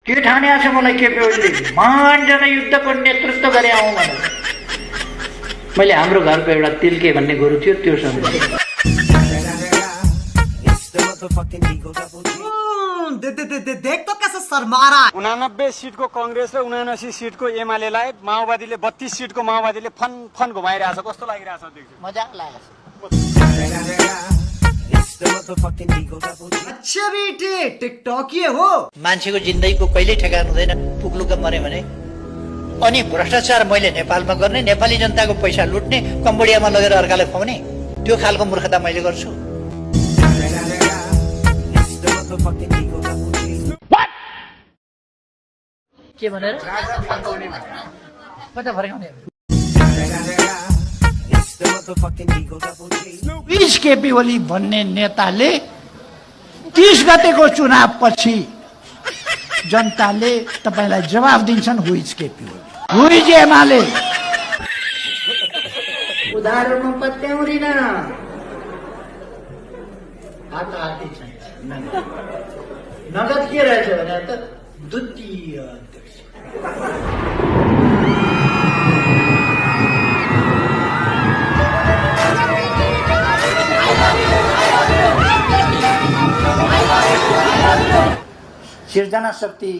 के ठाने आछ मलाई केपी ओलीले मानजन युद्धको नेतृत्व गरे आउँ भनेर। मैले हाम्रो घरको एउटा तिल्के भन्ने गोरु थियो त्यो सम्झेँ। देख तो कैसे शर्मा रहा है। 89 सीटको कांग्रेस र 79 सीटको एमालेलाई माओवादीले 32 सीटको माओवादीले फन फन घुमाइरहेछ। कस्तो लागिरहेछ देख्छु? मजाक लागेछ। अच्छा बेटे टिकटॉक ये हो। मान्छेको जिन्दगीको कहिल्यै ठेगान हुँदैन। पुग्लुक मरे भने अनि भ्रष्टाचार मैले नेपालमा गर्ने, नेपाली जनताको पैसा लुट्ने, कम्बोडियामा लगेर अर्कालाई खुवाउने, त्यो खालको मूर्खता मैले गर्छु। के भनेर कता फर्काउने? केपी ओली भन्ने नेताले 30 गतेको चुनाव पछि जनताले तपाईलाई जवाफ दिन्छन्। हुइज केपी ओली, हुइज एमाले। उदाहरणमा पत्याउँदिन, हात छ। नगद के रहेछ भने त द्वितीय अध्यक्ष। सिर्जना शक्ति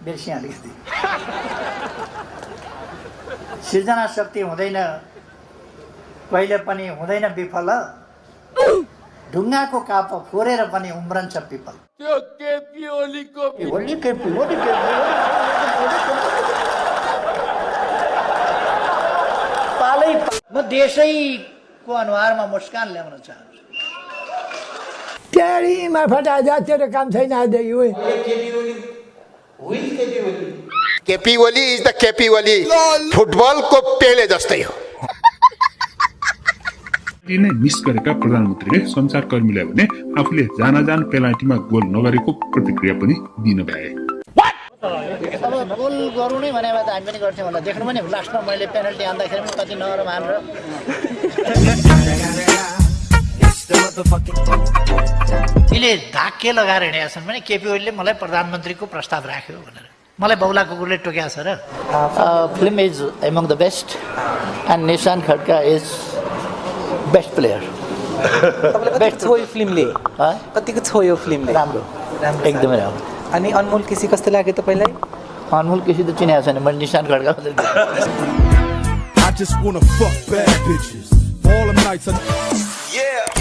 बिर्सिया अलिकति। सिर्जना शक्ति हुँदैन, कहिले पनि हुँदैन विफल। ढुङ्गाको काप फोरेर पनि उम्रन्छ पिपल। त्यो केपी ओलीको पालै म देशैको अनुहारमा मुस्कान ल्याउन चाहन्छु। ट्यारीमा फटा जा, तेरो काम छैन आज यो। केपी ओली इज द केपी ओली, फुटबलको पेले जस्तै हो। नै मिस गरेका प्रधानमन्त्रीले सञ्चारकर्मीलाई भने आफूले जान पेनाल्टीमा गोल नगरेको प्रतिक्रिया पनि दिन भए। अब गोल गरौँ नै भने त हामी पनि गर्थ्यौँ होला। देख्नु पनि लास्टमा मैले पेनल्टी हान्दाखेरि पनि कति नरम हानेर। यसले धाक के लगाएर हिँडेका छन् भने केपी ओलीले मलाई प्रधानमन्त्रीको प्रस्ताव राख्यो भनेर मलाई बौला कुकुरले टोकेको छ र। Film is among the best and Nishan Khadka is best player. Best छोयो फिल्मले, कतिको छोयो फिल्मले? राम्रो, एकदमै राम्रो। अनि अनमोल केसी कस्तो लाग्यो तपाईँलाई? अनमोल केसी त चिनेको छैन, मैले निशान खड्का मात्रै देखेँ। I just wanna fuck bad bitches all the nights. Yeah.